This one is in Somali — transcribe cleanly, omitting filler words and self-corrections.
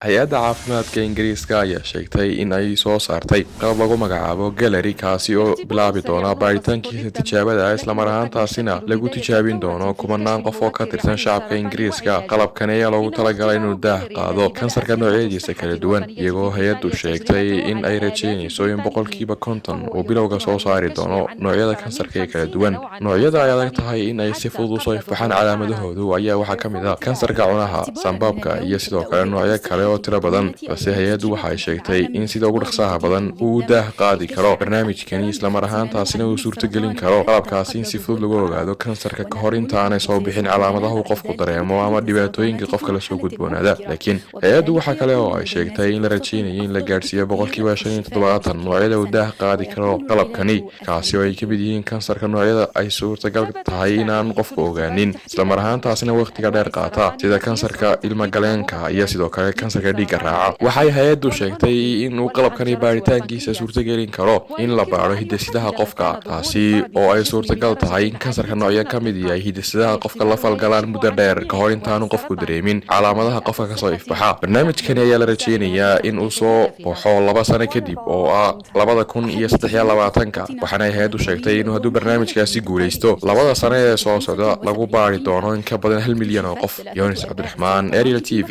Hay-adda caafimaadka Ingiriiska ayaa sheegtay in ay soo saartay qalab lagu magacaabo Galleri, kaasi oo bilaabi doona baaritaankiisa tijaabada, islamar ahaantaasina lagu tijaabin doono kumanaan qof oo ka tirsan shacabka Ingiriiska. Qalabkani ayaa loogu talagalay inuu daah qaado kansarka noocyadiisa kala duwan, iyagoo hay-addu sheegtay in ay rajeynayso in 50% uu bilowga soo saari doono noocyada kansarka ee kala duwan. Noocyada ay adag tahay in ay si fudud usoo ifbaxaan calaamadahoodu ayaa waxaa ka mid ah kansarka cunaha, sambaabka iyo sidoo kale noocyo kale oo tiro badan, balse hay-addu waxa ay sheegtay in sida ugu dhaqsaha badan uu u daah qaadi karo barnaamijkani, islamar ahaantaasina uu suurtogelin karo qalabkaasi in si fudud lagu ogaado kansarka ka hor intaanay soo bixin calaamadaha uu qofku dareemo ama dhibaatooyinka qofka lasoo gudboonaada. Laakiin hay-addu waxa kale oo ay sheegtay in la rajeynayo in la gaadhsiiyo 75% noocyada uu daah qaadi karo qalabkani, kaasi oo ay ka mid yihiin kansarka noocyada ay suurtagal tahay inaan qofku ogaanin, islamar ahaantaasina wakhtiga dheer qaata, sida kansarka ilmagaleenka iyo sidoo kale kansarka dhiigga raaca. Waxay hay-addu sheegtay in uu qalabkani baaritaankiisa suurtagelin karo in la baadho hidasidaha qofka, taasi oo ay suurtagal tahay in kansarka noocyo ka mid yahay hidasidaha qofka la falgalaan muddo dheer ka hor intaanu qofku dareemin calaamadaha qofka kasoo ifbaxa. Barnaamijkani ayaa la rajeynayaa in uu soo baxo 2 sano kadib, oo ah 2023-ka, waxaana ay hay-addu sheegtay inuu hadduu barnaamijkaasi guuleysto, 2da sano ee soo socda lagu baari doono in ka badan 1 milyan oo qof. Yonis Cabdiraxmaan, Ariel TV.